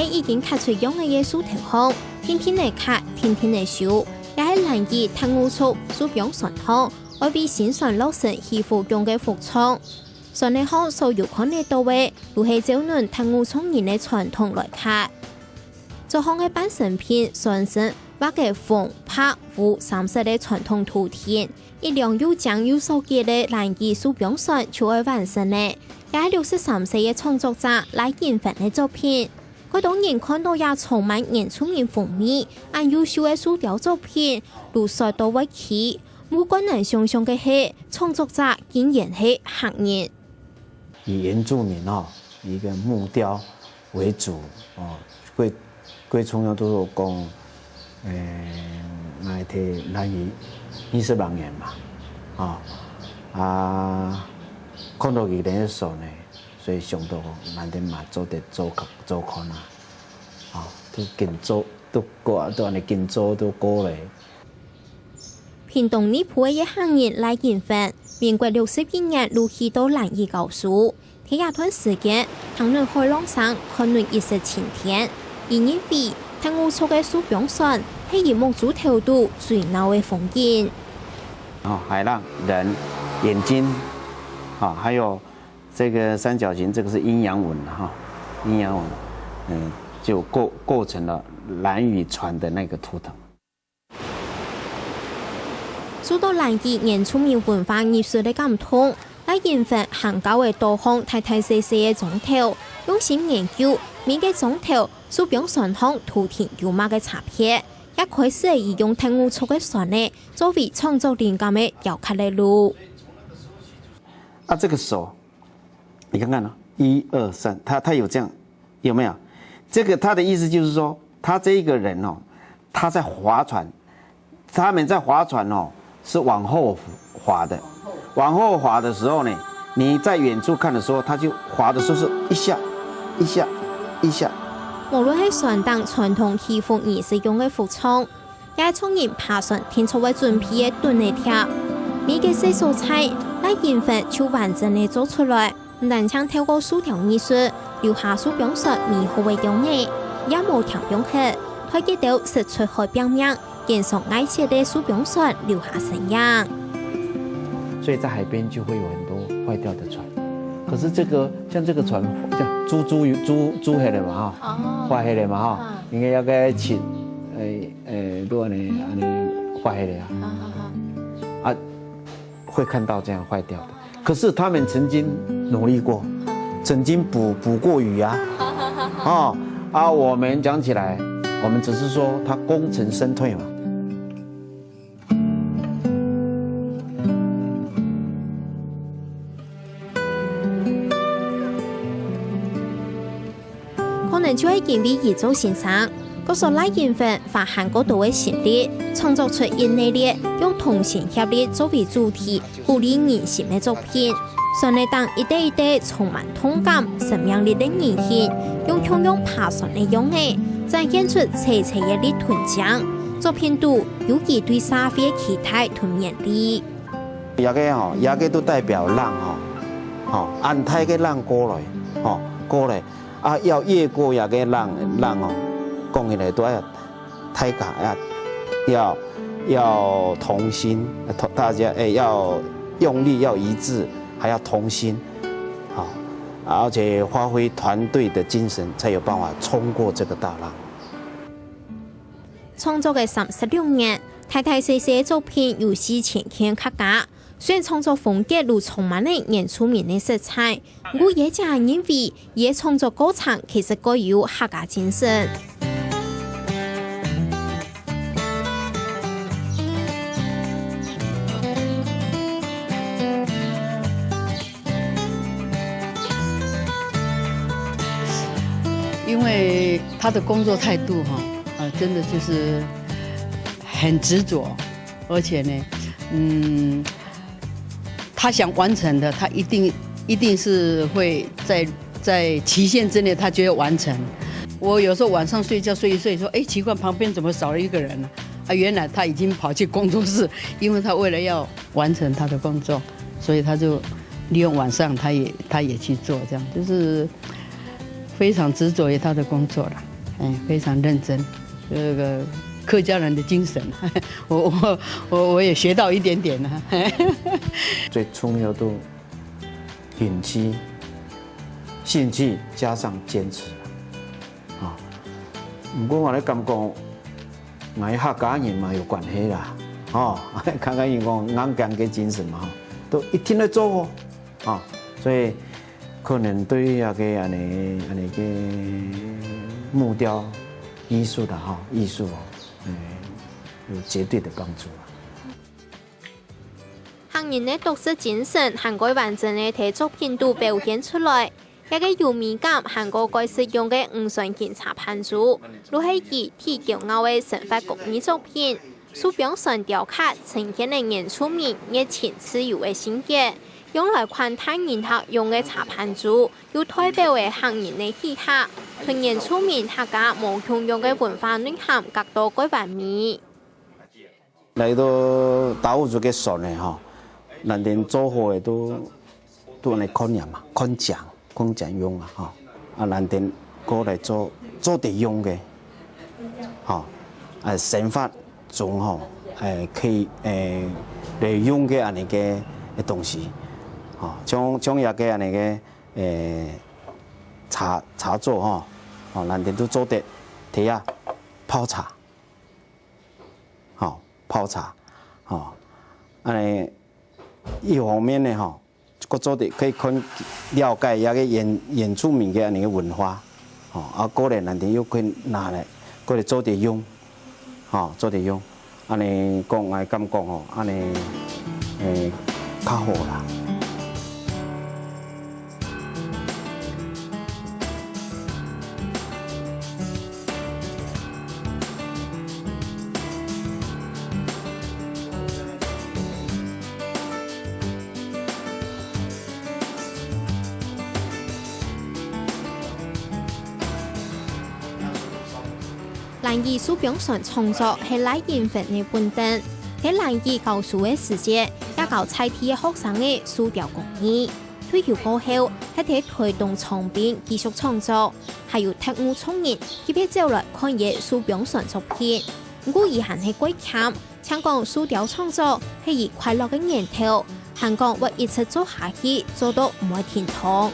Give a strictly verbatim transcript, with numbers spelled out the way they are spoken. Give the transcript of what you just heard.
已經刻出樣仔个樹頭項，定定仔刻，定定仔修，也係蘭嶼達悟族樹枋船項，愛為新船落成起火用个服裝。船仔項所有看得到个，都係照等達悟族人个傳統來刻。桌項个半成品，船身畫个紅、白、烏三色个傳統圖騰，一輛又靚又少見个蘭嶼樹枋船就愛完成了。也係六十三歲个創作者賴錦凡个作品。 蓋多人看到這充滿原住民風味、恁優秀个塑雕作品，都說到會起。毋過難想像个係，創作者竟然係客人。以原住民哦，以一個木雕為主哦，最最重要都是講，誒，來提蘭嶼二十六年嘛，啊啊，看到佢等个手呢，所以想到講，咱等嘛做得做做看啊。 哦，都緊做，都過，都恁呢緊做，都過咧。屏東內埔个客人賴錦凡，民國六十一年就去到蘭嶼教書。在這段時間，聽等海浪聲，看等一色晴天。佢認為，達悟族个樹枋船係佢目珠頭肚最鬧个風景。哦，海浪、人、眼睛，啊，還有 這個三角形，這個是陰陽紋哈，陰陽紋，嗯，就構構成了蘭嶼船的那個圖騰。受到蘭嶼原住民文化藝術个感動，賴錦凡還教會多項大大細細个庄頭，用心研究每個庄頭樹枋船項圖騰有麼个差別，也開始利用達悟族个船仔作為創作靈感个雕刻个路。啊，這個手 你看看哦，一二三，他他有這樣，有沒有？這個他的意思就是說，他這一個人哦，他在划船，他們在划船哦，是往後划的，往後划的時候呢，你在遠處看的時候，他就划的時候是一下一下一下。無論係船頂傳統祈福儀式用个服裝， 也係族人扒船定著會準備个墩仔疊。每個細所在，賴錦凡就完整个做出來，毋單淨透過塑雕藝術，留下樹枋船美好个樣仔，也無停用忒，帶佢兜駛出海拚命，堅守愛惜个樹枋船留下身影。所以在海邊就會有很多壞掉的船。可是這個，像這個船，像租租租租下來嘛哈，哦，壞下來嘛哈，嗯，應該要該請，誒 誒，都恁呢，恁呢壞下來啊。好好好。啊，會看到這樣壞掉的。可是他們曾經努力過，曾經捕，捕過魚啊。哦，啊，我們講起來，我們只是說它功成身退嘛。 可能就係因為佢做先生，故所賴錦凡花還過多个心力，創作出一系列用同心協力作為主題，鼓勵人心个作品。船仔頂一垤一垤充滿動感、生命力个人形，用共樣扒船个樣仔，展現出齊齊个力同精。作品肚有佢對社會个期待同勉勵。這個吼，這個都代表浪吼，吼，恁大个浪過來，吼，過來。 啊，要越過這個浪，浪哦，講起來都要大家啊，要要同心，同大家，誒，要用力，要一致，還要同心，好，而且發揮團隊的精神，才有辦法衝過這個大浪。創作个三十六年，大大細細个作品有四千件客家， 雖然創作風格都充滿了原住民个色彩，毋過佢也認為，佢个創作過程其實蓋有客家精神。因為他的工作態度哈，呃，真的就是很執著，而且呢，嗯， 他想完成的，他一定一定是會在在期限之內，他就要完成。我有時候晚上睡覺睡一睡，說，哎，奇怪，旁邊怎麼少了一個人呢？啊，原來他已經跑去工作室，因為他為了要完成他的工作，所以他就利用晚上，他也他也去做，這樣就是非常執著於他的工作了。哎，非常认真，这个客家人的精神，我我我我也学到一点点啊。最重要的兴趣，兴趣加上坚持啊。啊，毋过我咧感觉，𠊎客家人嘛有关系啦，吼，客家人讲硬頸个精神嘛，吼，都一定要做哦，啊，所以可能对于那个安尼安尼个木雕艺术的哈，艺术哦，嗯，有绝对的帮助啊。 客人个獨特精神還過完整个在作品肚表現出來。這個有美感還過蓋實用个吳酸根茶盤子，就係佢最驕傲个生活工藝作品。手枋酸雕刻呈現了原住民熱情自由个性格，用來款待人客用个茶盤子，又代表了客人个氣魄，同原住民客家無共樣个文化內涵合到蓋完美。 來到達悟族个酸个吼，𠊎等做好个都都安尼看樣嘛，看靚，看靚用啊吼。啊，𠊎等過來做做得用个，吼，啊，生活中吼，誒，可以誒來用个安尼个个東西，吼，像像這个安尼个誒茶茶座吼，吼，𠊎等都做得提啊泡茶。 吼，泡茶，吼，安尼一方面呢，吼，个做得可以看了解這个原原住民个安尼个文化，吼，啊，過來𠊎等又可以拿來，過來做得用，吼，做得用，安尼講，𠊎感覺吼，安尼，誒，較好啦。 蘭嶼手枋酸創作係賴英文个本等，在蘭嶼教書个時節，也教在地个學生仔手雕工藝。退休過後，還在臺東長濱繼續創作，還有特務族人特別走來看佢手枋酸作品。毋過佢還係蓋謙， 淨講手雕創作係佢快樂个源頭，還講會一直做下去，做到毋會停動。